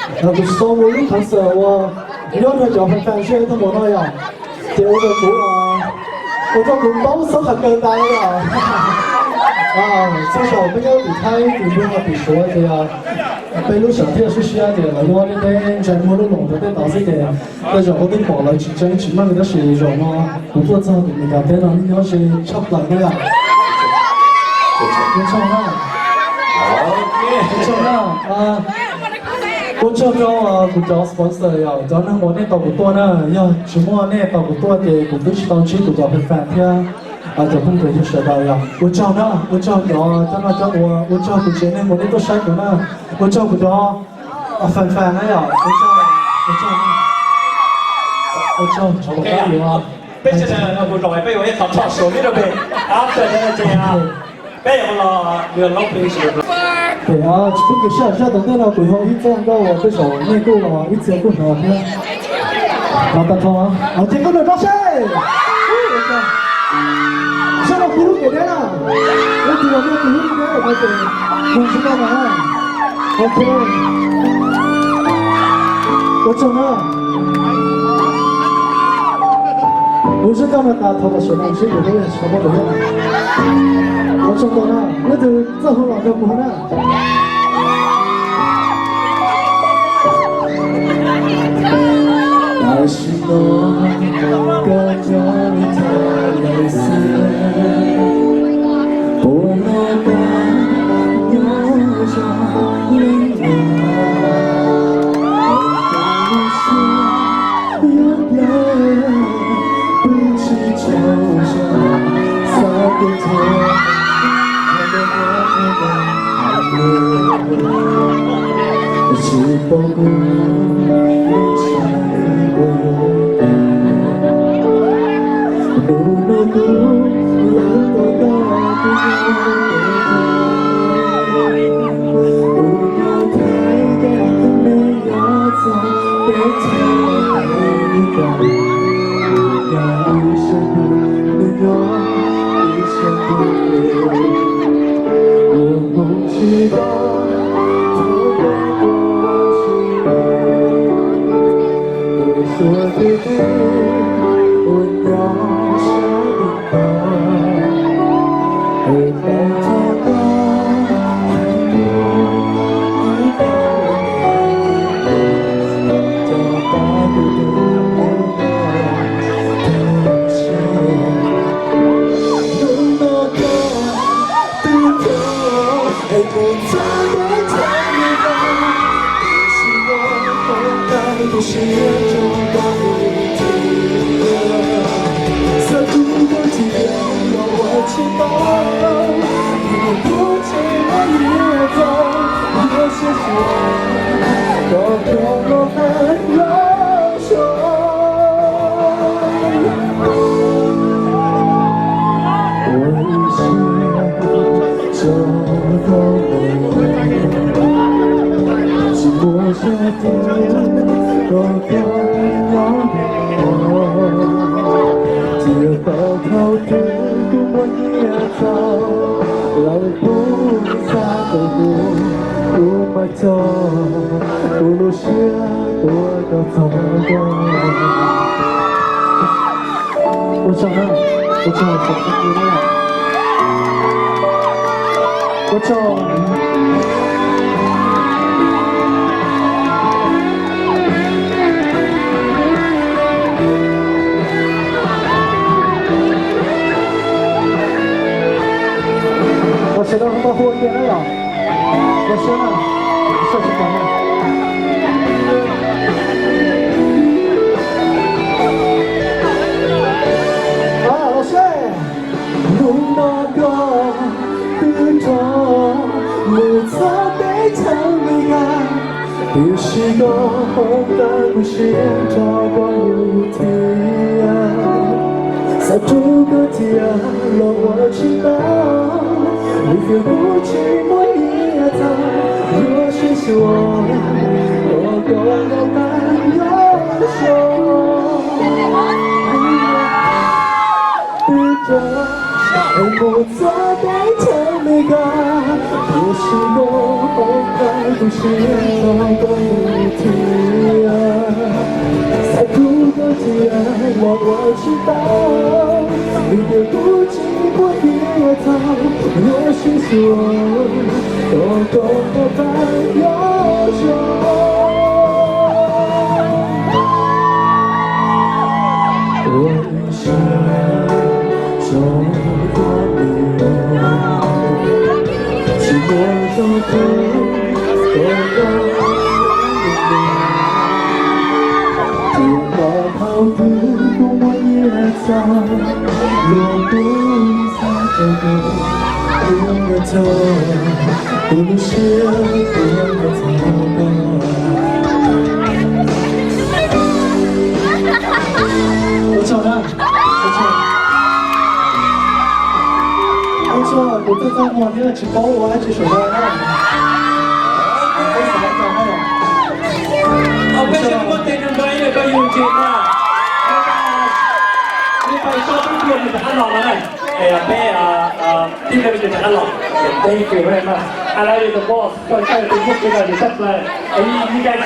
Kuv tsis tau ua lub concert uas nyob rau cov fans fans zej tab npaum no yom, ces ua rau kuv, ua rau kuv paub txog qhov kawg tas li yom. Txhua zaus peb nyob tim Thaib tim Nplog tim Suav ces peb lub sij hawm thiaj siab siab ces lawv muab tej teb ntsais muag lub loos rau tej tod xwb ces tej zaum koj twb pom lawv tsis ntseeg tsis meej tab sis zaum no kuv tuaj txog tim Meskas teb no nyob ze tshaj plaws na yom. Ua tsaug na, ua tsaug na. Ua tsaug rau kuv cov sponsor yom, cov neeg uas nej tos kuv tuaj na, yog tsis muaj nej tos kuv tuaj ces kuv twb tsis tau ntsib kuv cov fans fans thiab cov phooj ywg sawv daws yom. Ua tsaug na, ua tsaug cov coj noj coj ua, ua tsaug kuv tsev neeg uas nej tuaj saib kuv na, ua tsaug kuv cov fans fans na yom. Ua tsaug, ua tsaug, ua tsaug, tshav puas kab yus. Peb tsis, kuv zaum peb yuav ib qho talk show li rau pem, after ces peb yuav los, yuav los pem. Tsis pub kev sij hawm, sij hawm tom ntej no kuv yuav ib txoj nkauj uas tej zaum nej kuj los ib txhia kuj hnov thiab. Los tag nrho, ces koj nrog rau seb. Seb los pib lub kev deb na. Leej twg los nrog kuv lub kev deb no ces mus tsis tau na. Ok. Ua tsaug na. Kuv sib coj no tas thov kom sawv daws sib pum lub tsis tau muaj tus. Ua tsaug ntau na, leej twg txawj hu los nrog kuv hu na. Tam sim no koj nyob li cas lawm xwb? Puas hnov koj nyob zoo li cas? Koj lub siab yuav plawv, pw tsis tsaug zog, xav tuaj nrhiav, tsis pom kuv lub siab ua luaj. Hnub no kuv lawv tau koj tus nyob, kuv nyob Thaib, koj nyob txog teb chaws Amelikas, kuv nyob ib sab ntuj, nws nyob ib sab ntuj, kuv hmoov tsis tau, thaum koj tuaj tsis, kuv xuas tus twg uas nyob sab ntuj no. Tsis muaj zaj twg kom koj nyob deb, tsis yog tau thaum twg kuv muaj nyiaj txaus, lawv pub ib txhab rau kuv, kuv mam coj kuv lub siab tuaj kom txog koj. Ua tsaug na, ua tsaug tsoom phooj ywg na, ua tsaug. Ua sawv daws ho tau hu ua ke na yom. Ua siab na, ua siab tsis tas na. Ua siab. Hnub no koj twb rov mus txog teb chaws Amelikas, tiam sis koj hauv qab kuv siab nrog koj mus thiab. Xav rub koj tiag los ua tsis tau, vim tias kuv tsis muaj nyiaj txaus, yuav siab xyuas kom koj los tau nyob zoo. Twb rov mus txog teb chaws Amelikas, tiam sis koj hauv qab kuv siab nrog koj mus Tau, vim tias kuv tsis muaj tias txhaum, nyob sib xyuas, kom koj pab nyob zoo. Ua siab rau koj, tsis muaj txoj kev kom koj, tus uas thaum twg kuj muaj nyiaj txog, luag kuj xav rau koj, kuv muaj txog, kuv lub siab kuv muaj txog koj. Ua tsaug na. Ua tsaug. Ua tsaug, kuv twb txaj muag thiab tsis paub ua dab tsi saum no na. Peb xav tau na. Peb tsis muaj tej nug nrog ib yam koj yug ntses na. Peb pais tso peb tus me rov qab los no na. Peb tij nrog me rov qab los. Thank you very much. I love you the most. Koj yog tus muaj kev lom zem tshaj plaws. You guys